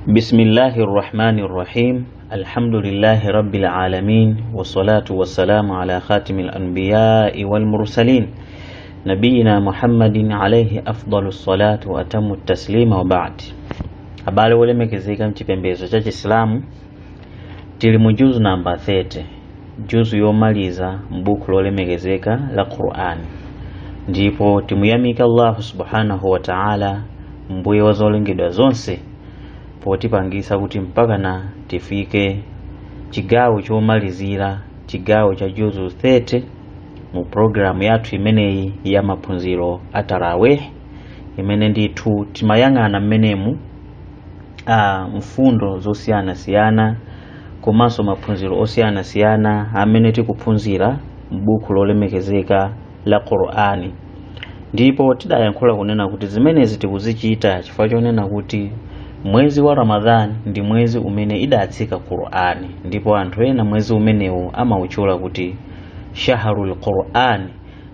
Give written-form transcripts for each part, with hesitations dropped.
بسم الله الرحمن الرحيم. الحمد لله رب العالمين، والصلاة والسلام على خاتم الأنبياء والمرسلين، نبينا محمد عليه أفضل الصلاة وأتم التسليم، وبعد. Abale wolemekezeka mchipembedzo cha Chisilamu, tili mu juzu namba 30, juzu yomaliza m'buku lolemekezeka la Qur'an, ndipo timuyamika Allahu subhanahu wa ta'ala, mbuye wa zolengedwa zonse, potipangisa kuti mpakana tifike chigawo chomalizira, chigawo cha juzu 30 mu programu yathu imeneyi ya maphunziro a tarawih, imene ndithu timayang'ana mmenemu mfundo zosiyanasiyana komanso maphunziro osiyanasiyana amene tikuphunzira m'buku lolemekezeka la Qur'ani. Ndipo tidayankhula kunena kuti zimenezi tikuzichita chifukwa chonena kuti mwezi wa Ramadhan ndi mwezi umene idatsika Qur'ani, ndipo anthu ena mwezi umenewu amawutchula kuti shahrul Qur'ani,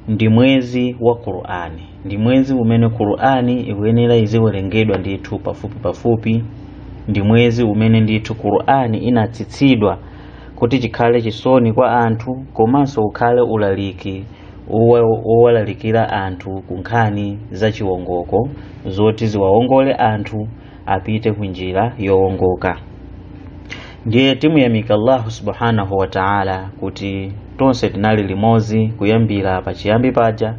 ndi mwezi wa Qur'ani, ndi mwezi umene Qur'ani ikuyenera iziwerengedwa ndithu pafupi pafupi, ndi mwezi umene ndithu Qur'ani inatsitsidwa kuti chikhale chisoni kwa anthu komanso ukhale ulaliki owalalikira anthu ku nkhani za chiwongoko zoti ziwawongole anthu apite ku njira yowongoka. Ndiye timuyamika Allahu subhanahu wa ta'ala kuti tonse tinali limodzi kuyambira pachiyambi paja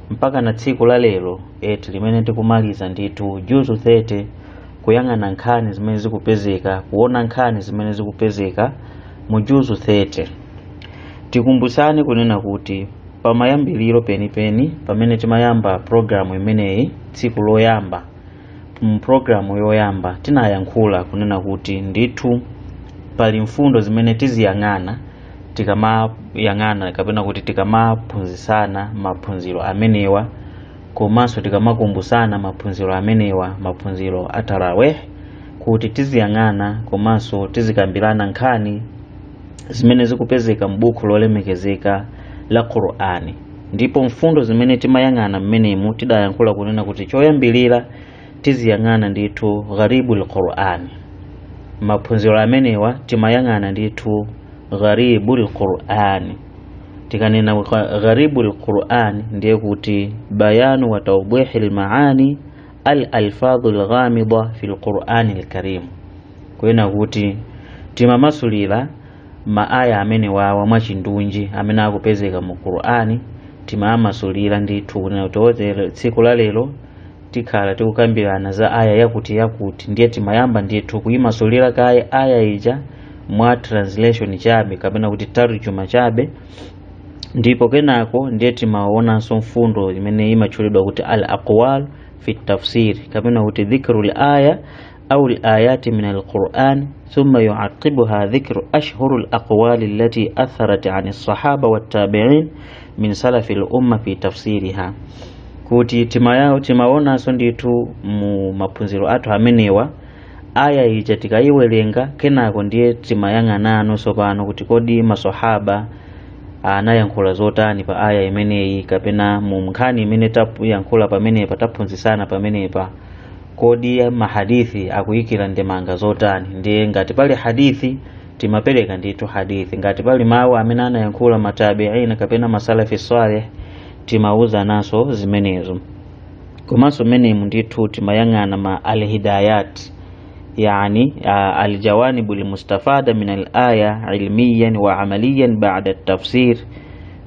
mpaka na tsiku la lero eti limene tikumaliza ndithu juzu 30, kuyang'ana nkhani zimene zikupezeka, kuona nkhani zimene zikupezeka mu juzu 30. Tikumbusani kunena kuti pamayambiriro penipeni pamene timayamba programu imeneyi, tsiku loyamba mu programu yoyamba, tinayankhula kunena kuti ndithu pali mfundo zimene tiziyang'ana tikamayang'ana kapena kuti tikamaphunzisana maphunziro amenewa komanso tikamakumbusana maphunziro amenewa, maphunziro a tarawih, kuti tiziyang'ana komanso tizikambirana nkhani zimene zikupezeka m'buku lolemekezeka la Qur'ani. Ndipo mfundo zimene timayang'ana mmenemu, tidayankhula kunena kuti choyambilira tiziyang'ana ndithu gharibul Qur'ani. Maphunziro amenewa timayang'ana ndithu gharibul Qur'ani. Tikanena gharibul Qur'ani, ndiye kuti bayanu wa tawdihi lmaani al alfadhu lghamida fi lqur'ani lkarim, kuyena kuti timamasulira maaya amene wawa mwachindunji amene akupezeka mu Qur'ani. Timamasulira ndithu kunena kuti tsiku la lero tikhala tikukambirana za aya yakuti yakuti, ndiye timayamba ndithu kuyimasulira kaye aya ija mwa translation chabe kapena kuti tarjuma chabe, ndipo kenako ndiye timaonanso mfundo imene imatchulidwa kuti al aqwal fi tafsir, kapena kuti dhikru l aya au l ayati min alquran, thumma yuaqibuha dhikru ashhuru al aqwali allati atharat an alsahaba wattabi'in min salafi al umma fi tafsiriha, kuti timaonanso ndithu mu maphunziro athu amenewa aya ija tikayiwerenga, kenako ndiye timayang'anano tsopano kuti kodi masahaba anayankhula zotani pa aya imeneyi, kapena mu nkhani imene tayankhula pamenepa, taphunzisana pamenepa, kodi mahadithi akuyikira ndemanga zotani. Ndiye ngati pali hadithi, timapereka ndithu hadithi. Ngati pali mawu amene anayankhula matabiina kapena masalafi salih, timauzananso zimenezo. Komanso mmenemu ndithu timayang'ana ma alhidayat, yani aljawanibu lmustafada min alaya ilmiyan wa amaliyan bada tafsir,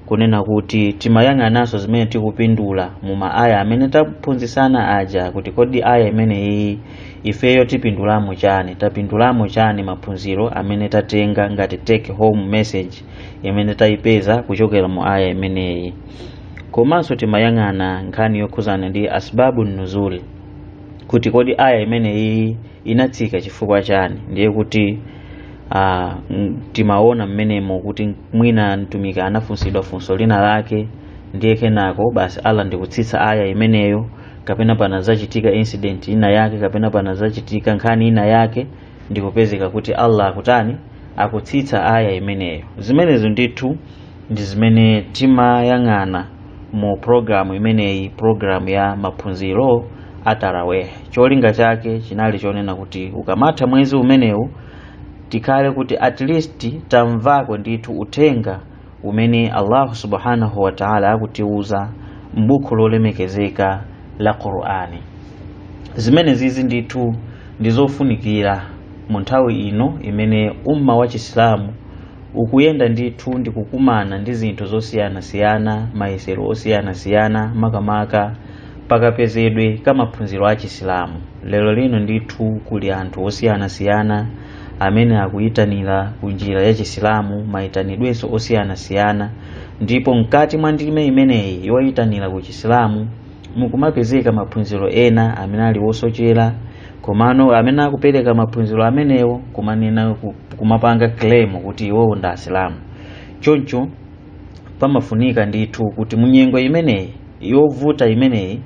kunena kuti timayang'ananso zimene tikupindula mu maaya amene taphunzisana aja, kuti kodi aya imeneyi ifeyo tipindulamo chani, tapindulamo chani, maphunziro amene tatenga ngati take home message imene tayipeza kuchokera mu aya imeneyi. Komanso timayang'ana nkhani yokhuzana ndi asbabu nuzul, kuti kodi aya imeneyi inatsika chifukwa chani. Ndiye kuti timaona mmenemo kuti mwina mtumiki anafunsidwa funso lina lake, ndiye kenako basi Allah ndikutsitsa aya imeneyo, kapena panazachitika incident ina yake, kapena panazachitika nkhani ina yake, ndikupezeka kuti Allah akutani, akutsitsa aya imeneyo. Zimenezo ndithu ndi zimene timayang'ana mu programu imeneyi, programu ya maphunziro a tarawih. Cholinga chake chinali chonena kuti ukamatha mwezi umenewu tikhale kuti at least tamvako ndithu uthenga umene Allahu subhanahu wa ta'ala akutiuza m'buku lolemekezeka la Qur'ani. Zimene zizi ndithu ndizofunikira mu nthawi ino imene umma wa Chisilamu ukuyenda ndithu ndi kukumana ndi zinthu zosiyanasiyana, mayesero osiyanasiyana, makamaka pakapezedwe ka maphunziro a Chisilamu. Lero lino ndithu kuli anthu osiyanasiyana amene akuyitanira ku njira ya Chisilamu, mayitanidwenso osiyanasiyana, ndipo mkati mwa ndime imeneyi yoyitanira ku Chisilamu mukumapezeka maphunziro ena amene ali wosochera, komano amene akupereka maphunziro amenewo kumanena kumapanga claim kuti iwowo ndi Asilamu. Choncho pamafunika ndithu kuti munyengo imeneyi yovuta imeneyi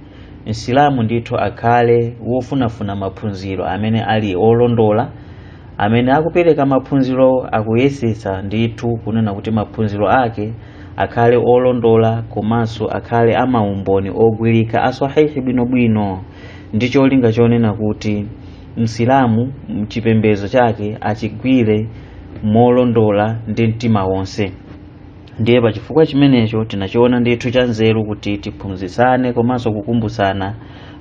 Msilamu ndithu akhale wofunafuna maphunziro amene ali olondola, amene akupereka maphunziro akuyesetsa ndithu kunena kuti maphunziro ake akhale olondola komanso akhale amaumboni ogwirika asahihi bwinobwino, ndi cholinga chonena kuti Msilamu mchipembedzo chake achigwire molondola ndi mtima wonse. Ndiye pachifukwa chimenecho tinachiona ndithu cha nzeru kuti tiphunzitsane komanso kukumbutsana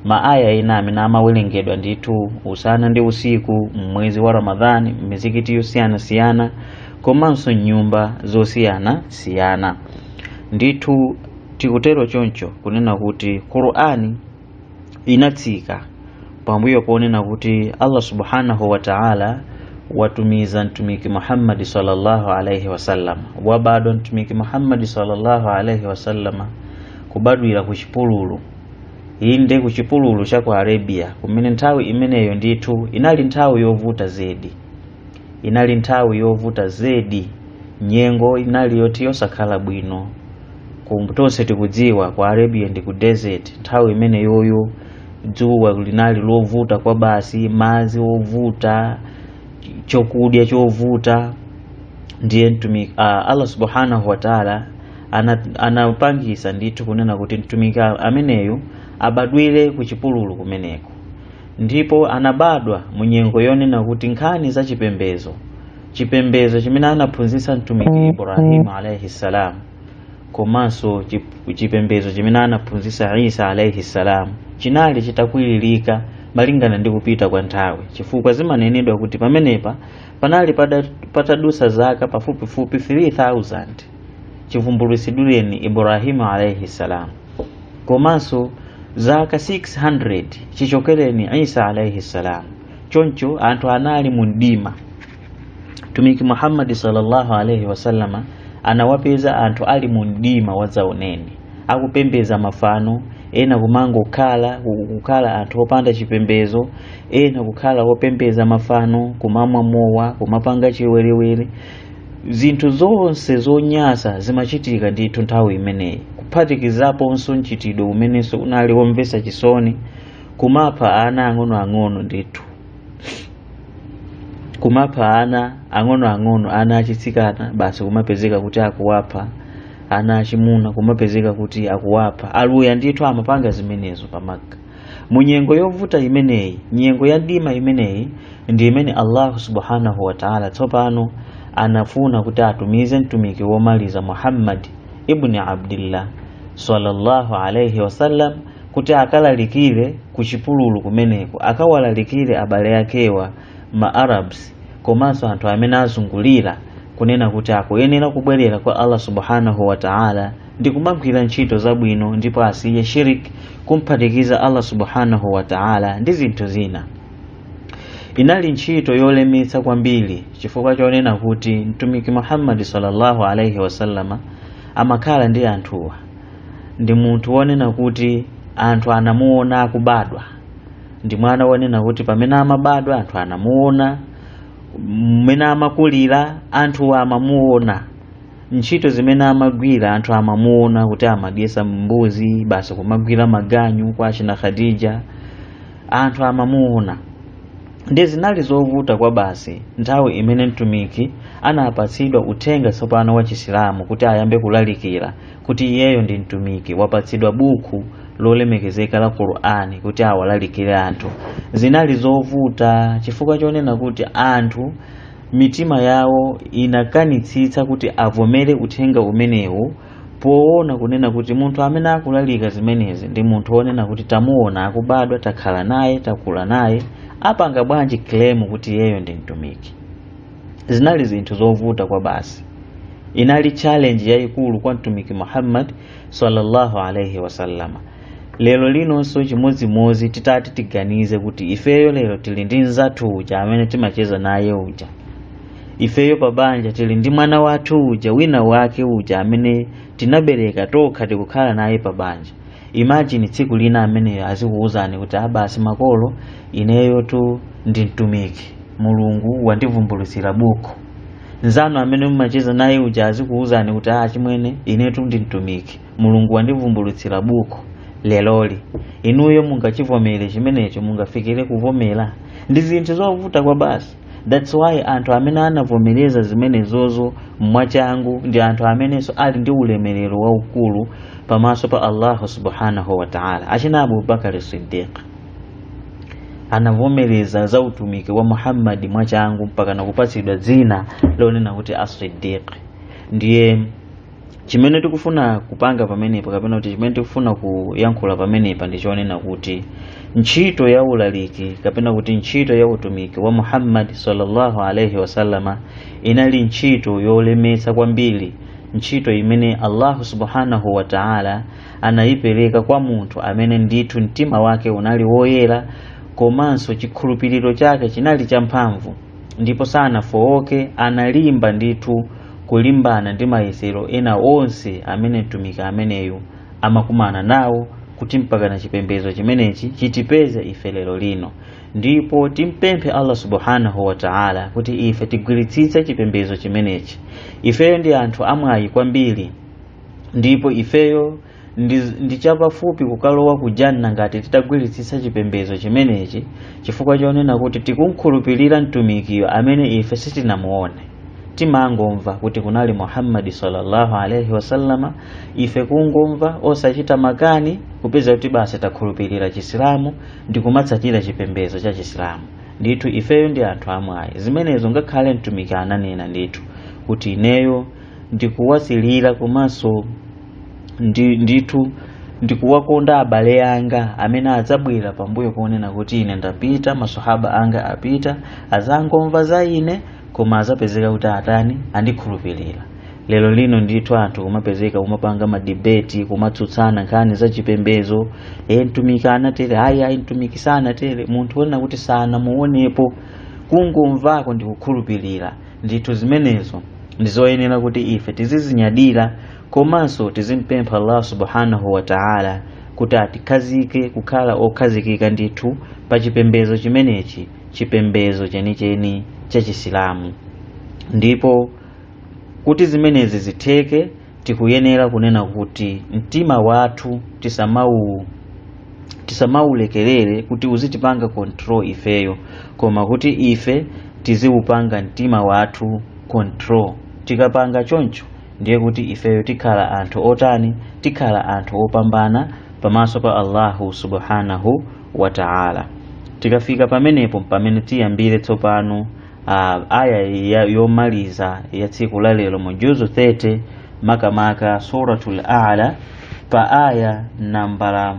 maaya ena amene amawerengedwa ndithu usana ndi usiku m'mwezi wa Ramadhani m'mizikiti yosiyanasiyana komanso m'nyumba zosiyanasiyana. Ndithu tikutero choncho kunena kuti Qur'ani inatsika pambuyo ponena kuti Allah subhanahu wa ta'ala watumiza mtumiki Muhammad sallallahu alaihi wasallam. Wabadwa mtumiki Muhammad sallallahu alaihi wasallam kubadwira ku chipululu, inde ku chipululu cha ku Arabia, kumene nthawi imeneyo ndithu inali nthawi yovuta zedi, inali nthawi yovuta zedi, nyengo inali yoti yosakhala bwino. Tonse tikudziwa ku Arabia ndi ku desert, nthawi imeneyoyo dzuwa linali lovuta kwa basi, madzi ovuta, chokudya chovuta. Ndiye mtumiki Allah subhanahu wa ta'ala anapangisa ndithu kunena kuti mtumiki ameneyo abadwire ku chipululu kumeneko, ndipo anabadwa mu nyengo yonena kuti nkhani za chipembedzo, chipembedzo chimene anaphunzitsa mtumiki Ibrahim alayhi salam komanso chipembedzo chimene anaphunzitsa Isa alayhi salam chinali chitakwiririka malingana ndi kupita kwa nthawi, chifukwa zimanenedwa kuti pamenepa panali patadusa zaka pafupifupi 3000 chivumbulutsidwireni Ibrahim alayhi salam, komanso zaka 600 chichokereni Isa alayhi salam. Choncho anthu anali mu mdima. Mtumiki Muhammad sallallahu alaihi wasallama anawapeza anthu ali mu mdima wadzaoneni, akupembeza mafano, ena kumangokhala kukhala anthu opanda chipembezo, ena kukhala opembeza mafano, kumamwa mowa, kumapanga chiwerewere. Zinthu zonse zonyasa zimachitika ndithu nthawi imeneyi, kuphatikizaponso mchitidwe umenenso unali womvetsa chisoni, kumapha ana ang'onoang'ono ndithu, kumapha ana ang'onoang'ono, ana achitsikana basi kumapezeka kuti akuwapha, ana achimuna kumapezeka kuti akuwapha. Aluya ndithu amapanga zimenezo pa Makka. Mu nyengo yovuta imeneyi, nyengo ya mdima imeneyi, ndi imene Allah subhanahu wa ta'ala tsopano anafuna kuti atumize mtumiki womaliza Muhammad ibn Abdillah sallallahu alaihi wasallam kuti akalalikire ku chipululu kumeneko, akawalalikire abale akewa ma Arabs komanso anthu amene azungulira, kunena kuti akuyenera kubwerera kwa Allah subhanahu wa ta'ala ndi kumagwira ntchito zabwino, ndipo asiye shirik, kumphatikiza Allah subhanahu wa ta'ala ndi zinthu zina. Inali ntchito yolemetsa kwambiri, chifukwa chonena kuti mtumiki Muhammad sallallahu alaihi wasallama amakhala ndi anthuwa, ndi munthu wonena kuti anthu anamuona akubadwa, ndi mwana wonena kuti pamene amabadwa anthu anamuona, mmene amakulira anthu amamuona, ntchito zimene amagwira anthu amamuona kuti amadyesa mbuzi basi, kumagwira maganyu kwa achina Khadija, anthu amamuona. Ndi zinali zovuta kwa basi nthawi imene mtumiki anapatsidwa uthenga tsopano wa Chisilamu kuti ayambe kulalikira kuti iyeyo ndi mtumiki, wapatsidwa buku Lolemekezeka la Qur'ani kuti awalalikire anthu zinali zovuta, chifukwa chonena kuti anthu mitima yawo inakanitsitsa kuti avomere uthenga umenewu, poona kunena kuti munthu amene akulalika zimenezi ndi munthu wonena kuti tamuona akubadwa, takhala naye, takula naye, apanga bwanji claim kuti iyeyo ndi mtumiki? Zinali zinthu zovuta kwa basi. Inali challenge yayikulu kwa Mtumiki Muhammad sallallahu alaihi wasallama. Lero linonso chimodzimodzi, titati tiganize kuti ifeyo lero tili ndi mzathu uja amene timacheza naye uja, ifeyo pabanja tili ndi mwana wathu uja, wina wake uja amene tinabereka tokha, tikukhala naye pabanja. Imagine tsiku lina ameneyo azikuwuzani kuti, "Abasi makolo, ineyo tu ndi mtumiki, Mulungu wandivumbulutsira buku." Nzanu amene mumacheza naye uja azikuwuzani kuti, "Ah chimwene, inetu ndi mtumiki, Mulungu wandivumbulutsira buku leloli." Inuyo mungachivomere chimenecho? Mungafikire kuvomera? Ndi zinthu zovuta kwa basi. That's why anthu amene anavomereza zimenezozo mwachangu ndi anthu amenenso ali ndi ulemerero waukulu pamaso pa Allahu subhanahu wa ta'ala. Achina Abubakari Siddiq anavomereza za utumiki wa Muhammadi mwachangu mpaka nakupatsidwa dzina lonena kuti As-Siddiq. Ndiye chimene tikufuna kupanga pamenepa, kapena kuti chimene tikufuna kuyankhula pamenepa, ndi chonena kuti ntchito ya ulaliki, kapena kuti ntchito ya utumiki wa Muhammad sallallahu alaihi wasallama, inali ntchito yolemetsa kwambiri, ntchito imene Allahu subhanahu wa ta'ala anayipereka kwa munthu amene ndithu mtima wake unali woyera, komanso chikhulupiriro chake chinali champhamvu, ndipo sanafowoke, analimba ndithu kulimbana ndi mayesero ena onse amene mtumiki ameneyu amakumana nawo, kuti mpakana chipembedzo chimenechi chitipeze ife lero lino. Ndipo timpemphe Allah subhanahu wa ta'ala kuti ife tigwiritsitse chipembedzo chimenechi. Ifeyo ndi anthu amwayi kwambiri, ndipo ifeyo ndi chapafupi kukalowa ku Janna ngati titagwiritsitsa chipembedzo chimenechi, chifukwa chonena kuti tikunkhulupirira mtumikiyo amene ife sitinamuone. Timangomva kuti kunali Muhammadi sallallahu alaihi wasallama, ife kungomva osachita makani, kupeza kuti basi takhulupirira Chisilamu ndi kumatsatira chipembedzo cha Chisilamu. Ndithu ifeyo ndi anthu amwayi. Zimenezo ngakhale mtumiki ananena ndithu kuti, "Ineyo ndikuwasilira komanso ndithu ndikuwakonda abale anga amene adzabwera pambuyo ponena kuti ine ndapita, masahaba anga apita, azangomva za ine koma azapezeka kuti atani, andikhulupirira." Lero lino ndithu anthu kumapezeka kumapanga ma debate, kumatsutsana nkhani za chipembedzo. E, mtumiki anatere. Ayi, ayi, mtumiki sanatere. Munthu wonena kuti sanamuonepo, kungomvako ndikukhulupirira. Ndithu zimenezo ndizoyenera kuti ife tizizinyadira, komanso tizimpempha Allah subhanahu wa ta'ala kuti atikhazike kukhala okhazikika ndithu pa chipembedzo chimenechi, chipembedzo chenicheni cha Chisilamu. Ndipo kuti zimenezi zitheke, tikuyenera kunena kuti mtima wathu tisamaulekerere kuti uzitipanga control ifeyo, koma kuti ife tiziupanga mtima wathu control. Tikapanga choncho, ndiye kuti ifeyo tikhala anthu otani? Tikhala anthu opambana pamaso pa Allahu subhanahu wa ta'ala. Tikafika pamenepo, pamene tiyambire tsopano aya yomaliza ya tsiku la lero mu juzu 30, makamaka Suratul A'la pa aya nambala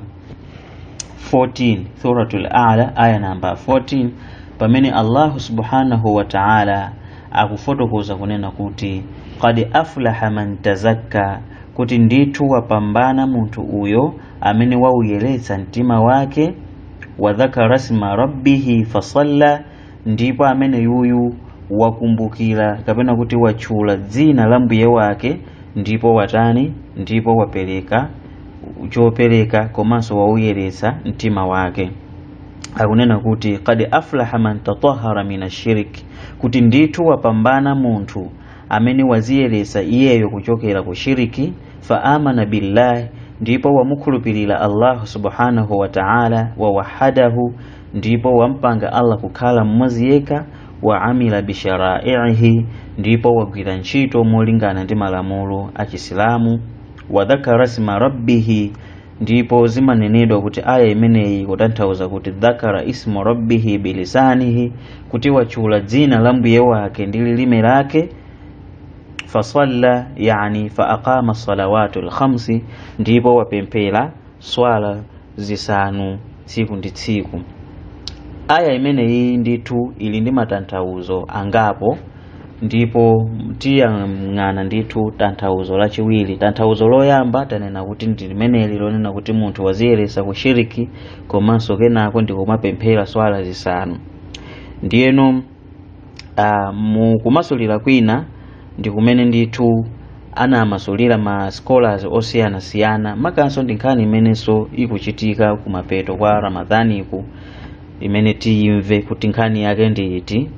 14. Suratul A'la aya namba 14, pamene Allahu subhanahu wa ta'ala akufotokoza kunena kuti, "Qad aflaha man tazakka," kuti ndithu wapambana munthu uyo amene wauyeretsa mtima wake, "wa dhakara sma rabbihi fasalla," ndipo amene yuyu wakumbukira, kapena kuti watchula dzina la mbuye wake, ndipo watani? Ndipo wapereka chopereka, komanso wauyeretsa mtima wake. Akunena kuti, "Qad aflaha man tatahara min ashirik," kuti ndithu wapambana munthu amene waziyeretsa iyeyo kuchokera ku shiriki, "fa amana billahi," ndipo wamukhulupirira Allahu subhanahu wa ta'ala, "wa wahadahu," ndipo wampanga Allah kukhala mmodzi yekha, "wa amila bisharaihi," ndipo wagwira ntchito molingana ndi malamulo a Chisilamu, "wa dhakara sma rabbihi," Ndipo zimanenedwa kuti aya imeneyi kutanthauza kuti dhakara ismu rabbihi bilisanihi, kuti watchula dzina la mbuye wake ndi lilime lake. Fasalla, yani faaqama salawatu lkhamsi, ndipo wapemphera swala zisanu tsiku ndi tsiku. Aya imeneyi ndithu ili ndi matanthauzo angapo, ndipo tiyang'ana ndithu tanthauzo lachiwiri. Tanthauzo loyamba tanena kuti ndi limeneli lonena kuti munthu waziyeresa ku shiriki, komanso kenako ndikumapemphera swala zisanu. Ndiyeno mukumasulira kwina ndi kumene ndithu anamasulira ma scholars osiyanasiyana, makanso ndi nkhani imenenso ikuchitika kumapeto kwa Ramadhaniku, imene tiyimve kuti nkhani yake ndi iti.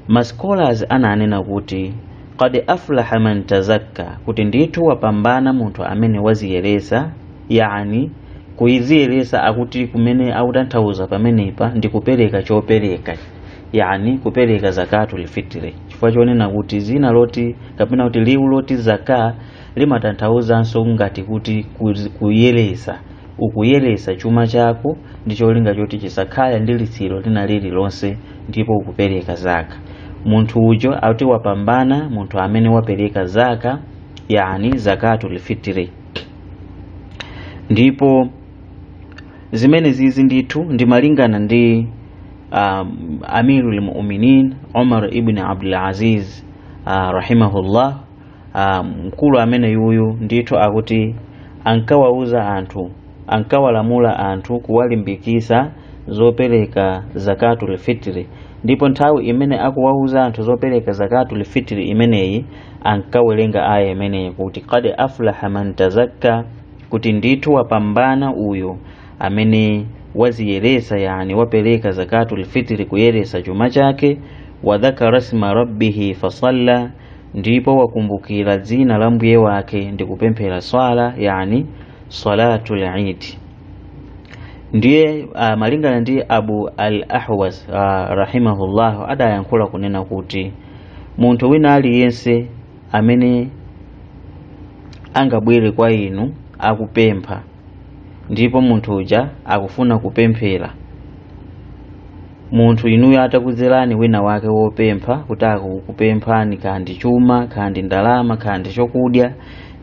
Ma scholars ananena kuti qad aflaha man tazakka, kuti ndithu wapambana munthu amene waziyeresa. Yani kuyiziyeresa akuti kumene akutanthauza pamenepa ndi kupereka chopereka, yani kupereka zakatul fitri, chifukwa chonena kuti zina loti kapena kuti liwu loti zaka limatanthauzanso ngati kuti kuyeresa, ukuyeresa chuma chako ndi cholinga choti chisakhale ndi litsiro lina lililonse, ndipo ukupereka zaka. Munthu ujo akuti wapambana munthu amene wapereka zaka, yani zakatul fitri. Ndipo zimene zizi ndithu ndi malingana ndi Amirul Mu'minin Umar ibn Abdul Aziz rahimahullah. Mkulu amene yuyu ndithu akuti ankawauza anthu, ankawalamula anthu kuwalimbikisa zopereka zakatul fitri. Ndipo nthawi imene akuwauza anthu zopereka zakatul fitri imeneyi, ankawerenga aya imeneyi kuti qad aflaha man tazakka, kuti ndithu wapambana uyo amene waziyeresa, yani wapereka zakatul fitri, kuyeresa chuma chake. Wa dhakara sma rabbihi fasalla, ndipo wakumbukira dzina la mbuye wake ndi kupemphera swala, yani salatul Eid. Ndiye malingana ndi Abu al Ahwas rahimahullah adayankhula kunena kuti munthu wina aliyense amene angabwere kwa inu akupempha, ndipo munthu uja akufuna kupemphera, munthu inuyo atakudzerani wina wake wopempha kuti akukupemphani kandi chuma, kandi ndalama, kandi chokudya,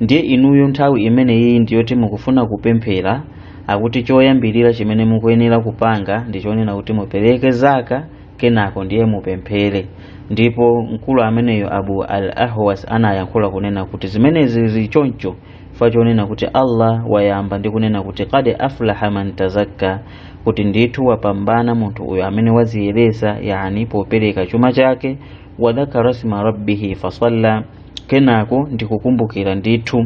ndiye inuyo nthawi imeneyi ndiyoti mukufuna kupemphera, akuti choyambirira chimene mukuyenera kupanga ndi chonena kuti mupereke zaka, kenako ndiye mupemphere. Ndipo mkulu ameneyo Abu al Ahwas anayankhula kunena kuti zimenezi zili choncho chifukwa chonena kuti Allah wayamba ndi kunena kuti qad aflaha man tazakka, kuti ndithu wapambana munthu uyo amene waziyeresa, yani popereka chuma chake. Wa dhakara sma rabbihi fasalla, kenako ndikukumbukira ndithu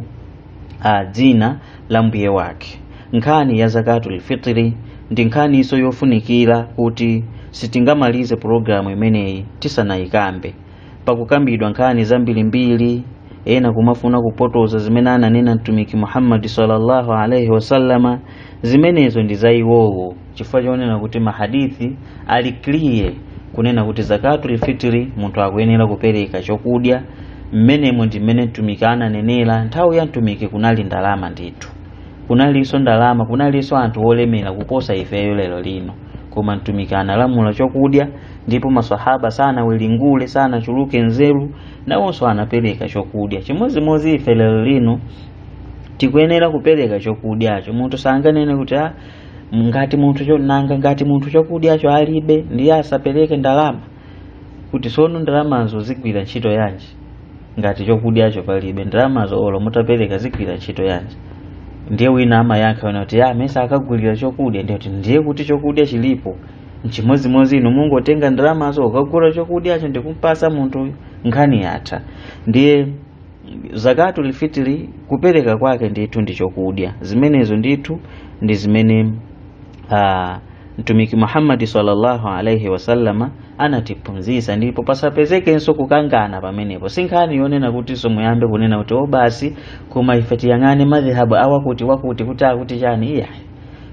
dzina la mbuye wake. Nkhani ya zakatul fitri ndi nkhaniso yofunikira kuti sitingamalize pologalamu imeneyi tisanayikambe. Pakukambidwa nkhani zambirimbiri, ena kumafuna kupotoza zimene ananena Mtumiki Muhammad sallallahu alaihi wasallama. Zimenezo ndi za iwowo, chifukwa chonena kuti mahadithi ali clear kunena kuti zakatul fitri munthu akuyenera kupereka chokudya. Mmenemo ndi mmene Mtumiki ananenera. Nthawi ya Mtumiki kunali ndalama ndithu, kunalinso ndalama, kunalinso anthu olemera kuposa ifeyo lero lino, koma Mtumiki analamula chokudya, ndipo masahaba sanawilingule, sanachuluke nzeru, nawonso anapereka chokudya. Chimodzimodzi ife lero lino tikuyenera kupereka chokudyacho. Munthu sanganene kuti ngati munthu nanga ngati munthu chokudyacho alibe ndiye asapereke ndalama, kuti sono ndalamazo zigwira ntchito yanji ngati chokudyacho palibe? Ndalamazo olo mutapereka zigwira ntchito yanji? Ndiye wina amayankha wina kuti amese akagulira chokudya, ndiye kuti ndiye kuti chokudya chilipo. Nchimodzimodzi inu mungotenga ndalamazo ukagula chokudyacho ndikumpasa munthu, nkhani yatha. Ndiye zakatul fitri kupereka kwake ndithu ndi chokudya. Zimenezo ndithu ndi zimene Mtumiki Muhammadi sallallahu alaihi wasallama anatiphunzitsa, ndipo pasapezekenso kukangana pamenepo. Si nkhani yonena kuti muyambe kunena kuti o basi, koma ife tiyang'ane madhhabu awakuti wakuti kuti akuti chani. Iya,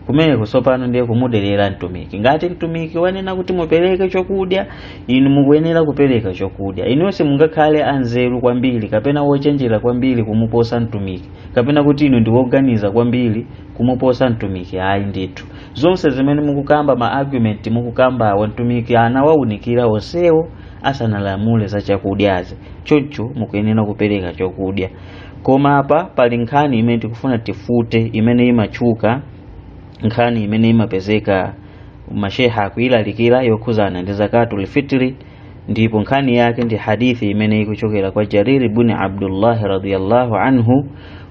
Kumeneko tsopano ndiye kumuderera mtumiki. Ngati mtumiki wanena kuti mupereke chokudya, inu mukuyenera kupereka chokudya. Inuyo simungakhale anzeru kwambiri kapena wochenjera kwambiri kumuposa mtumiki, kapena kuti inu ndi woganiza kwambiri kumuposa mtumiki. Ayi ndithu, zonse zimene mukukamba, ma argument mukukambawo, mtumiki anawaunikira onsewo asanalamule za chakudyazi. Choncho mukuyenera kupereka chokudya. Koma apa pali nkhani imene tikufuna tifute, imene imatchuka, nkhani imene imapezeka masheha akuilalikira yokhuzana ndi zakatul fitri. Ndipo nkhani yake ndi hadithi imene ikuchokera kwa Jarir ibn Abdullah radiyallahu anhu.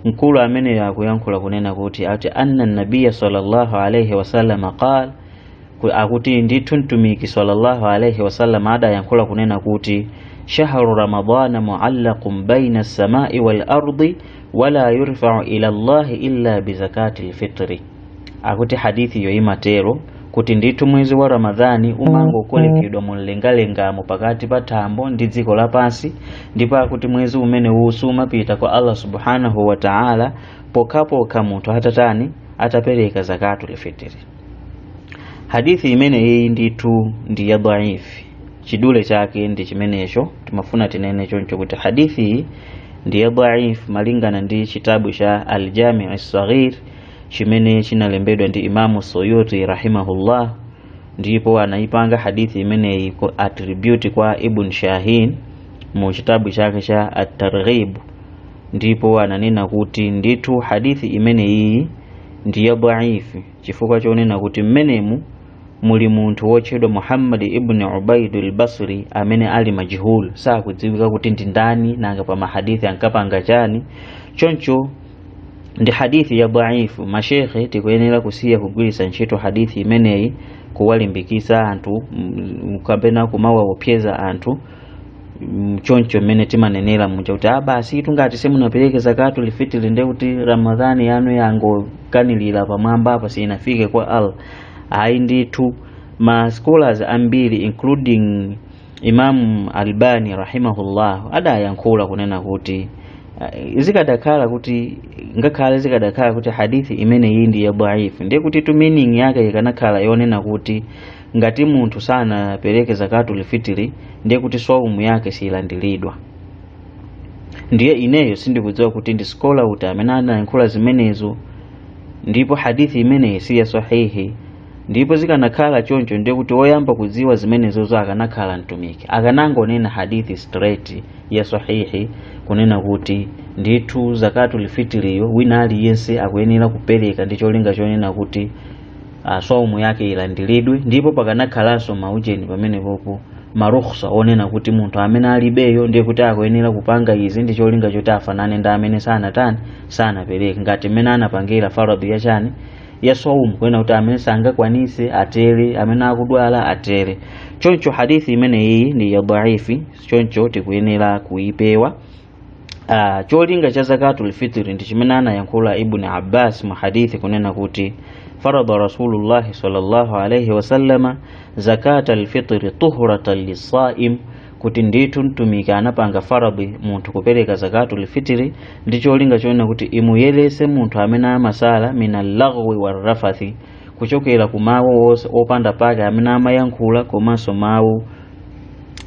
Mkulu ameneyo akuyankhula kunena kuti ati anna nabiya sallallahu alayhi wasallam qal, akuti ndithu mtumiki sallallahu alayhi wasallam adayankhula kunena kuti shahru ramadana muallaqun baina as-samai wal ardi wala yurfa'u ila Allahi illa bizakati lfitri. Akuti hadithi yo imatero kuti ndithu mwezi wa Ramadhani umangokolekedwa mumlengalengamo pakati pa thambo ndi dziko lapansi, ndipo akuti mwezi umene sumapita kwa Allah subhanahu wa ta'ala pokhapokha munthu atatani, atapereka zakatul fitri. Hadithi imene iyi ndithu ndi ya dhaifi, chidule chake ndi chimenecho. Timafuna tinene choncho kuti hadithi iyi ndi ya dhaifu malingana ndi chitabu cha Aljami Saghir chimene chinalembedwa ndi Imamu Suyuti rahimahullah, ndipo anayipanga hadithi imeneyi ku attribute kwa Ibn Shahin mu chitabu chake cha At-Targhib, ndipo ananena kuti ndithu hadithi imeneyi ndi ya dhaifi chifukwa chonena kuti mmenemu muli munthu wotchedwa Muhammad ibn Ubaid al-Basri amene ali majhul, sakudziwika kuti ndi ndani, nanga pa mahadithi ankapanga chani. Choncho ndi hadithi ya dhaifu. Mashekhe tikuyenera kusiya kugwiritsa ntchito hadithi imeneyi kuwalimbikitsa anthu kapena kumawaopseza anthu. Choncho mmene timanenera muja kuti basi tungati simunapereke zakatul fitri ndiye kuti Ramadhani yanu yangokanilira pamwamba apa, sinafike kwa Allah. Ayi ndithu, ma scholars ambiri including Imam Albani rahimahullah adayankhula kunena kuti zikadakhala kuti, ngakhale zikadakhala kuti hadithi imene iyi ndi ya dhaifu, ndiye kuti tu meaning yake ikanakhala yonena kuti ngati munthu sanapereke zakatul fitri ndiye kuti swaumu yake siyilandiridwa. Ndiye ineyo sindikudziwa kuti ndi scholar uti amene anayankhula zimenezo, ndipo hadithi imeneyi si ya sahihi. Ndipo zikanakhala choncho ndiye kuti woyamba kudziwa zimenezozo akanakhala mtumiki, akanangonena hadithi straight ya sahihi kunena kuti ndithu zakatul fitriyo wina aliyense akuyenera kupereka ndi cholinga chonena kuti swaumu yake ilandiridwe. Ndipo pakanakhalanso maujeni pamenepopo, marukhsa onena kuti munthu amene alibeyo ndiye kuti akuyenera kupanga izi ndi cholinga choti afanane ndi amene sanatani, sanapereke, ngati mmene anapangira faradhi ya chani, ya swaumu, kunena kuti amene sangakwanise atere, amene akudwala atere. Choncho hadithi imene iyi ndi ya dhaifi, choncho tikuyenera kuipewa. Cholinga cha zakatul fitri ndi chimene anayankhula Ibn Abbas mu hadithi kunena kuti farada Rasulullahi sallallahu alayhi wasallama zakata alfitri tuhratan lisaim, kuti ndithu mtumiki anapanga faradhi munthu kupereka zakatul fitri ndi cholinga chonena kuti imuyerese munthu amene amasala min allaghwi warrafathi, kuchokera ku mawu opanda pake amene amayankhula komanso mawu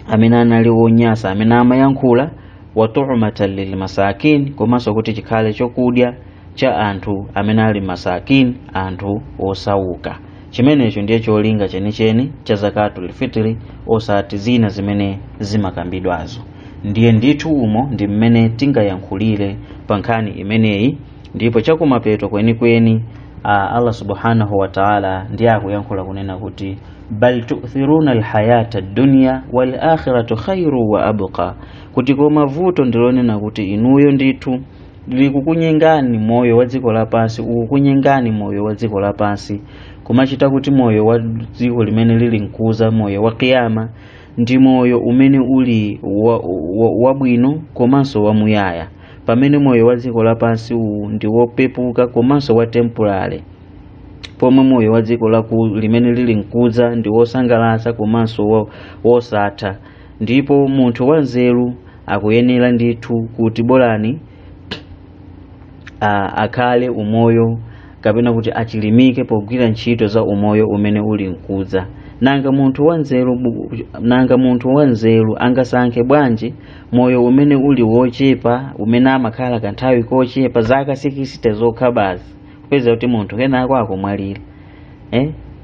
amene anali wonyasa amene amayankhula, wa tu'matan lil masakin, komanso kuti chikhale chokudya cha anthu amene ali masakin, anthu osauka. Chimenecho ndiye cholinga chenicheni cha zakatul fitri, osati zina zimene zimakambidwazo. Ndiye ndithu umo ndi mmene tingayankhulire pa nkhani imeneyi. Ndipo chakumapeto kwenikweni, Allah subhanahu wa ta'ala ndiye akuyankhula kunena kuti bal tu'thiruna alhayata ad-dunya wal akhiratu khairu wa abqa, kuti koma vuto ndilonena kuti inuyo ndithu likukunyengani moyo wa dziko lapansi, ukukunyengani moyo wa dziko lapansi, kumachita kuti moyo wa dziko limene lili nkuza, moyo wa kiyama, ndi moyo umene uli wabwino komanso wamuyaya, pamene moyo wa dziko lapansi uwu ndi wopepuka komanso wa temporary, pomwe moyo wa dziko limene lili nkuza ndi wosangalatsa komanso wosatha. Ndipo munthu wanzeru akuyenera ndithu kuti bolani akhale umoyo kapena kuti achilimike pogwira ntchito za umoyo umene uli mkudza. Nanga munthu wanzeru angasankhe bwanji moyo umene uli wochepa, umene amakhala kanthawi kochepa, zaka 60 zokha basi, kupeza kuti munthu kenako akumwalira?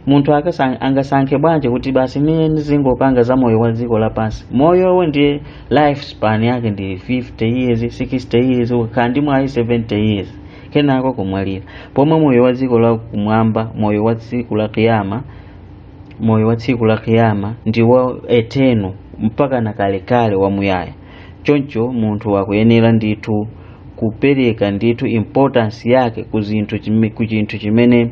Munthu angasankhe bwanji kuti basi ine ndizingopanga za moyo wa dziko lapansi? Moyowo ndiye life span yake ndi 50 years, 60 years, ukakhala ndi mwayi 70 years, kenako kumwalira, pomwe moyo wa dziko la kumwamba, moyo wa tsiku la kiyama, moyo wa tsiku la kiyama ndi wa eternal, mpaka na kalekale, wamuyaya. Choncho munthu akuyenera ndithu kupereka ndithu importance yake ku chinthu chimene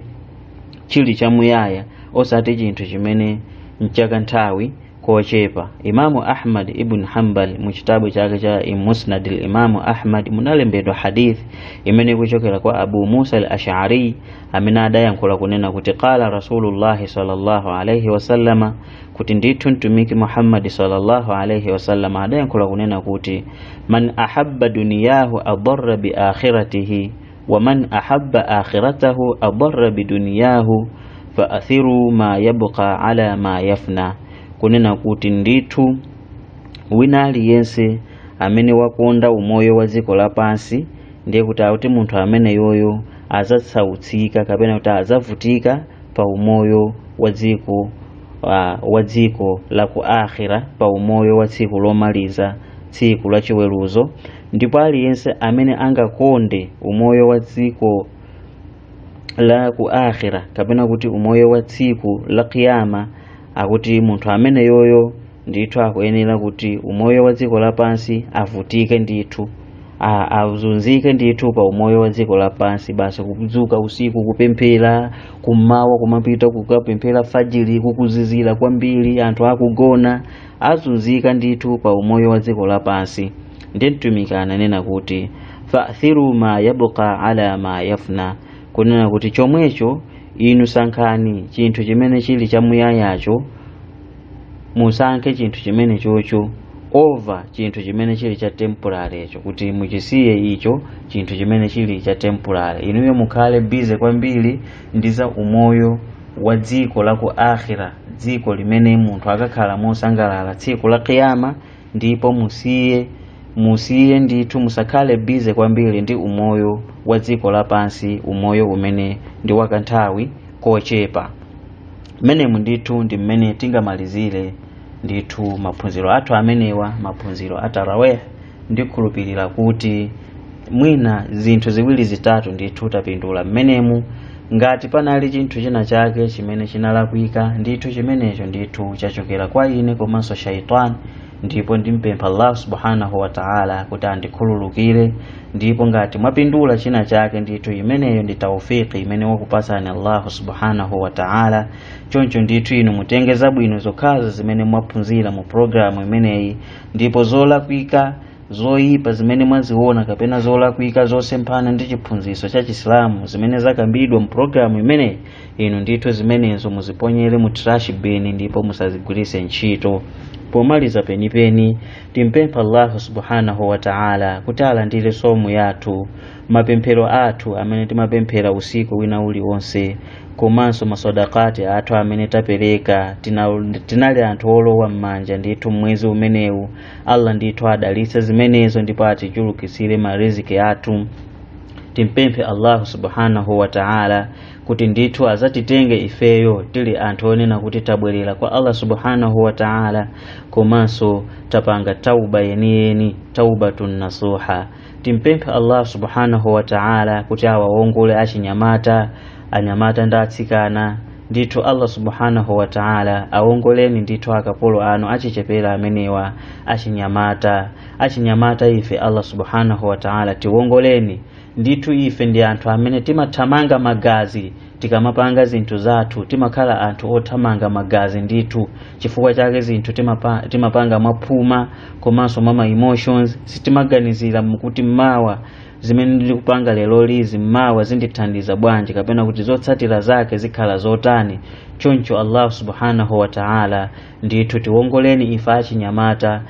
chili chamuyaya, osati chinthu chimene nchakanthawi kochepa. Imamu Ahmad ibn Hanbal, mu chitabu chake cha Musnad al-Imamu Ahmad, munalembedwa hadith imene ikuchokera kwa Abu Musa al-Ash'ari, amene adayankhula kunena kuti qala Rasulullahi sallallahu alayhi wasallama, kuti ndithu Mtumiki Muhammadi sallallahu alayhi wasallama adayankhula kunena kuti man ahabba duniyahu adarra bi akhiratihi, wa man ahabba akhiratahu adarra bi duniyahu, fa athiru ma yabqa ala ma yafna. Kunena kuti ndithu wina aliyense amene wakonda umoyo wa dziko lapansi, ndiye kuti akuti munthu amene yoyo azatsautsika kapena kuti azavutika pa umoyo wa dziko, wa dziko la ku akhira, pa umoyo wa tsiku lomaliza, tsiku la chiweruzo. Ndipo aliyense amene angakonde umoyo wa dziko la ku akhira kapena kuti umoyo wa tsiku la kiyama, akuti munthu amene yoyo ndithu akuyenera kuti umoyo wa dziko lapansi avutike ndithu, azunzike ndithu pa umoyo wa dziko lapansi. Basi kudzuka usiku kupemphera, kummawa kumapita kukapemphera fajiri, kukuzizira kwambiri, anthu akugona, azunzika ndithu pa umoyo wa dziko lapansi. Ndiye Mtumiki ananena kuti fa'thiru ma yabqa ala ma yafna, kunena kuti chomwecho inu sankhani chinthu chimene chili chamuyayacho, musankhe chinthu chimene chocho over chinthu chimene chili cha temporary icho, kuti muchisiye icho chinthu chimene chili cha temporary. Inuyo mukhale busy kwambiri ndi za umoyo wa dziko la ku akhira, dziko limene munthu akakhala mosangalala tsiku la kiyama, ndipo musiye ndithu, musakhale busy kwambiri ndi umoyo wa dziko lapansi, umoyo umene ndi wakanthawi kochepa. Mmenemu ndithu ndi mmene tingamalizire ndithu maphunziro athu amenewa, maphunziro a tarawih. Ndikhulupirira kuti mwina zinthu ziwiri zitatu ndithu tapindula mmenemu. Ngati panali chinthu china chake chimene chinalakwika, ndithu chimenecho ndithu chachokera kwa ine komanso shaitani, ndipo ndimpempha Allah subhanahu wa ta'ala kuti andikhululukire. Ndipo ngati mwapindula china chake, ndithu imeneyo ndi taufiki imene wakupasani Allah subhanahu wa ta'ala. Choncho ndithu inu mutenge zabwino zokhazo zimene mwaphunzira mu programu imeneyi, ndipo zolakwika, zoyipa zimene mwaziona kapena zolakwika zosemphana ndi chiphunzitso cha Chisilamu zimene zakambidwa mu programu imeneyi, inu ndithu zimenezo muziponyere mu trash bin ndipo musazigwiritse ntchito. Pomaliza penipeni, timpempha Allah subhanahu wa ta'ala kuti alandire somu yathu, mapemphero athu amene timapemphera usiku wina uliwonse, komanso masadakati athu amene tapereka. Tinali anthu olowa m'manja ndithu mwezi umenewu. Allah ndithu adalitse zimenezo ndipo atichulukitsire mariziki athu. Timpemphe Allah subhanahu wa ta'ala kuti ndithu azatitenge ifeyo tili anthu onena kuti tabwerera kwa Allah subhanahu wa ta'ala, komanso tapanga tauba yeniyeni, taubatun nasuha. Timpemphe Allah subhanahu wa ta'ala kuti awawongole achinyamata, anyamata ndi atsikana. Ndithu Allah subhanahu wa ta'ala awongoleni ndithu akapolo anu achichepera amenewa achinyamata. Achinyamata ife, Allah subhanahu wa ta'ala tiwongoleni ndithu. Ife ndi anthu amene timathamanga magazi tikamapanga zinthu zathu, timakhala anthu othamanga magazi ndithu. Chifukwa chake zinthu timapanga mwaphuma komanso mwa ma emotions. Sitimaganizira kuti mmawa zimene ndikupanga lero lizi mmawa zindithandiza bwanji, kapena kuti zotsatira zake zikhala zotani. Choncho Allah subhanahu wa ta'ala ndithu tiwongoleni ife achinyamata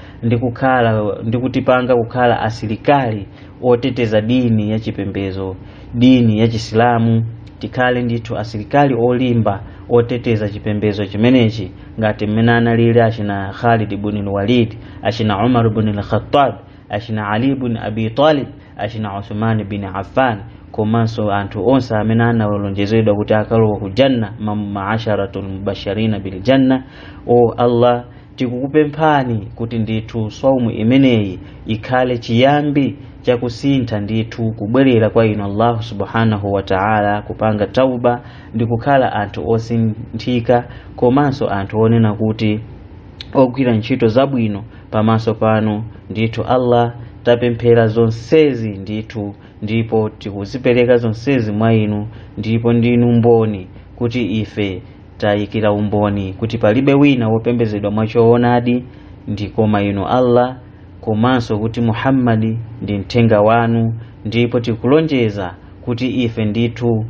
ndikutipanga kukhala asilikali oteteza dini ya chipembezo, dini ya Chisilamu. Tikhale ndithu asilikali olimba oteteza chipembedzo chimenechi, ngati mmene analili achina Khalid ibn Walid, achina Umar ibn al-Khattab, achina Ali ibn Abi Talib, achina Uthman ibn Affan, komanso anthu onse amene analonjezedwa kuti akalowa ku janna, maasharatul mubashirina bil janna. O Allah, tikukupemphani kuti ndithu saumu imeneyi ikhale chiyambi chakusintha ndithu, kubwerera kwa inu Allah subhanahu wa ta'ala, kupanga tauba ndi kukhala anthu osinthika komanso anthu onena kuti ogwira ntchito zabwino pamaso panu. Ndithu Allah, tapemphera zonsezi ndithu, ndipo tikuzipereka zonsezi mwa inu, ndipo ndinu mboni kuti ife tayikira umboni kuti palibe wina wopembedzedwa mwachoonadi ndi koma inu Allah, komanso kuti Muhammadi ndi mthenga wanu. Ndipo tikulonjeza kuti ife ndithu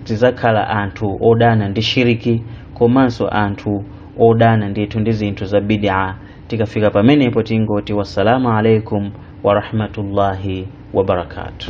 tizakhala anthu odana ndi shiriki komanso anthu odana ndithu ndi zinthu za bid'a. Tikafika pamenepo tingoti wassalamu alaikum warahmatullahi wabarakatuh.